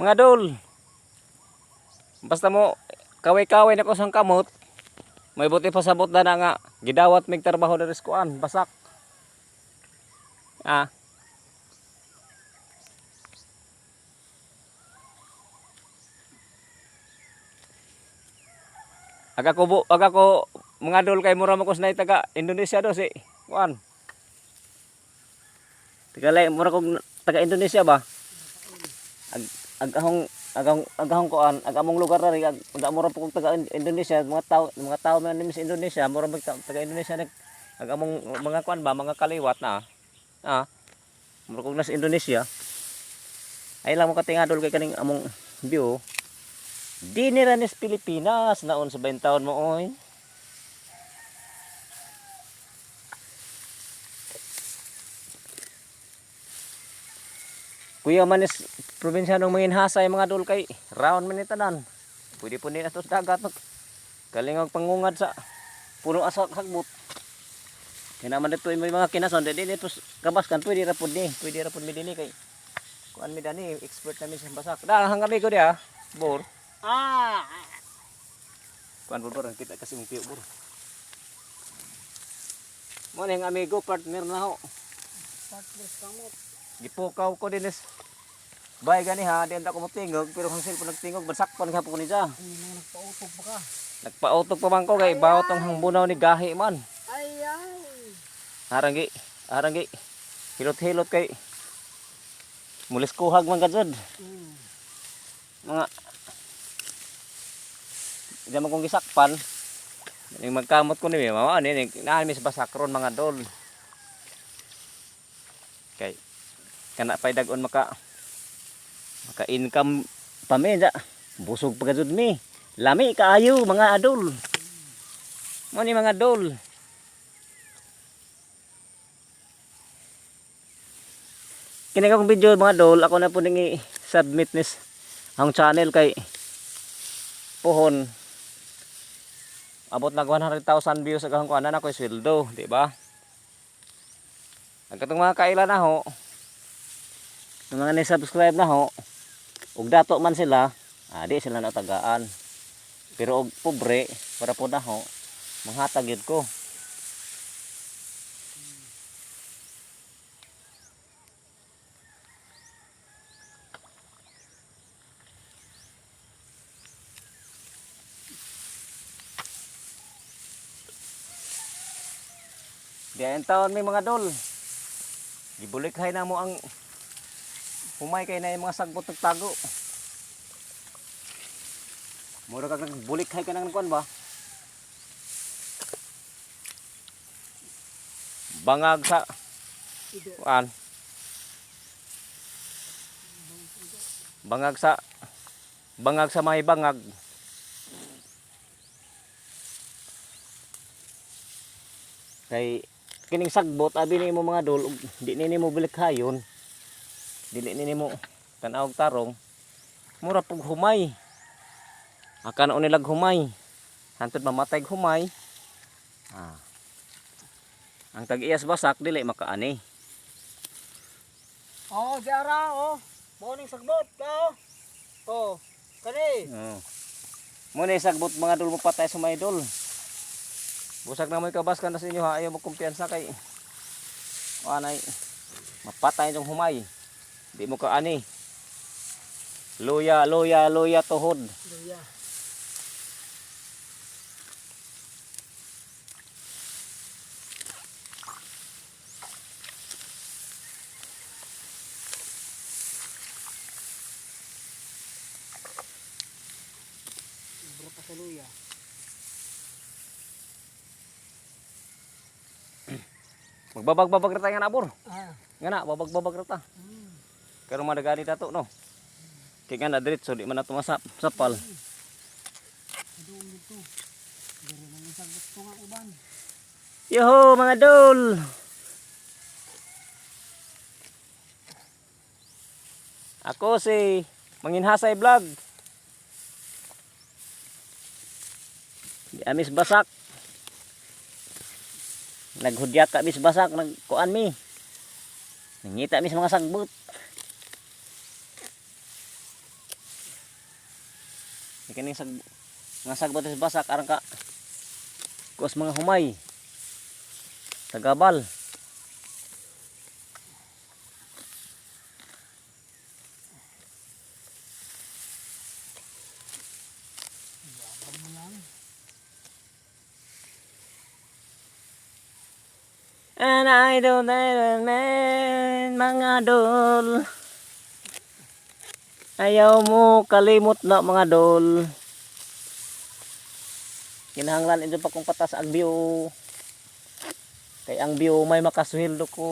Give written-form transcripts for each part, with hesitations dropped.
Mga dol. Basta mo kaway-kaway na ko sang kamot. May buti pa sabot na nga gidawat mig trabaho diri sa kuan, basak. Ah. Aga ko aga ko mga dol kay mura mo ko sa taga Indonesia do si kuan. Taga lay mura kog taga Indonesia ba? Ag agahong agahong agahong kuan, ag among lugar diri ag ag mura po kog taga Indonesia, mga tao man ni sa Indonesia, mura mag taga Indonesia nag ag among mga kuan ba, mga kaliwat na. Ah. Mura kog nasa Indonesia. Ay lang mo katingadol kay kaning among view. Di ni ranis Pilipinas naon sa 20 taon mo oy. Kuya manis probinsya ng Manginhasay mga dol kay round man ni tanan. Pwede po nila sa dagat mag kalingog pangungad sa puno asa sagbot. Kaya naman dito may mga kinason di dito kabaskan pwede ra pud ni, pwede ra pud mi dinhi kay kuan mi dani expert namin sa basak. Da hanggang ko dia, bor. Ah! Kuan bor, kita kasi mong tiyo bor. Mo ning amigo partner na ho. Partners kamot. Gipukaw ko dinis. Bay gani ha, di anda ko motingog pero kung cellphone nagtingog basakpan ka po ni siya. Ay, nang nagpautog pa ka. Nagpautog pa man ko kay bawat ang hangbunaw ni gahi man. Ay, ay! Haranggi, haranggi. Hilot-hilot kay mulis kuhag man gajud. Mga di man kong gisakpan. Ning magkamot ko ni mama ani ni naa mi sa basakron mga dol. Kay kana pay dag-on maka maka income pa mi da. Busog pa gajud mi. Lami kaayo mga adol. Mo ni mga dol. Kini akong video mga dol, ako na po ning i-submit nis ang channel kay pohon abot nag 100,000 views ang kuan na ko sweldo, di ba? Ang katong mga kaila na ho, yung mga ni-subscribe na ho, ug dato man sila, ah, di sila natagaan. Pero og pobre, para po na ho, manghatag yun ko. Di ang taon may mga dol. Gibulikhay na mo ang humay kay na yung mga sagbot nagtago. Mura kag nagbulikhay ka ng kuan ba? Bangag sa Ido. kuan. Bangag sa bangag sa may bangag. Kay kining sagbot abi nimo mga dol ug di ni nimo bilikhayon. Dili ni nimo tan-awg tarong. Mura pug humay. Akan nilag humay. Hantod mamatay og humay. Ah. Ang tag-iyas basak dili makaani. Oh, si Ara, oh. Morning sagbot, oh. Oh, kani. Oo. Muna yung sagbot mga dol mo patay sa mga idol. Busag na mo'y kabas ka na sa inyo ha. Ayaw mo kumpiyansa kay anay mapatay itong humay. Di mo kaani. Luya, luya, luya tuhod. Luya. Sobra pa sa luya. Magbabag-babag ra tayo nga na bor. Ah. Nga na, babag-babag ra ta. Pero madagani dato no. Kay nga na diretso di man na tumasap sapal. Adoong dito. Diri na yung sagbot ko nga uban. Yoho mga dol. Ako si Manginhasay Vlog. Di amis basak. Naghudya ka mis basak, nagkuan mi. Nangita mis mga sagbot. Kining sag nga sagbot sa basak aron ka kuas mga humay. Sagabal. Iwanan mo lang. And I don't know, man, mga dol. Ayaw mo kalimot na, mga dol. Kinahanglan inyo pa kong patas ang view. Kay ang view may makasuhildo ko.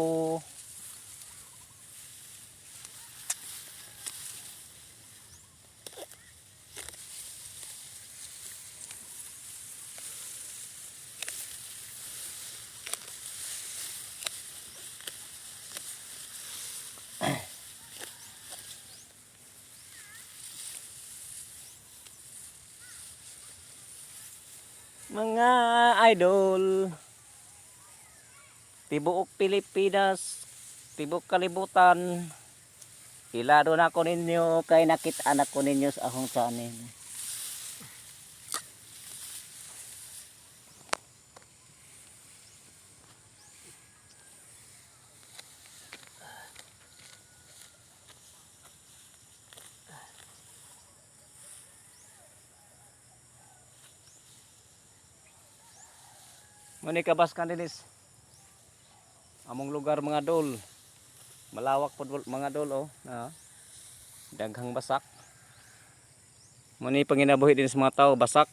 Mga idol. Tibuok Pilipinas, tibuok kalibutan. Ilado na ko ninyo kay nakit-an ako ninyo sa akong channel. Muni kabas kan dinis. Among lugar, mga dol. Malawak pod mga dol, oh. Na. Daghang basak. Muni panginabuhi din sa mga tao, basak.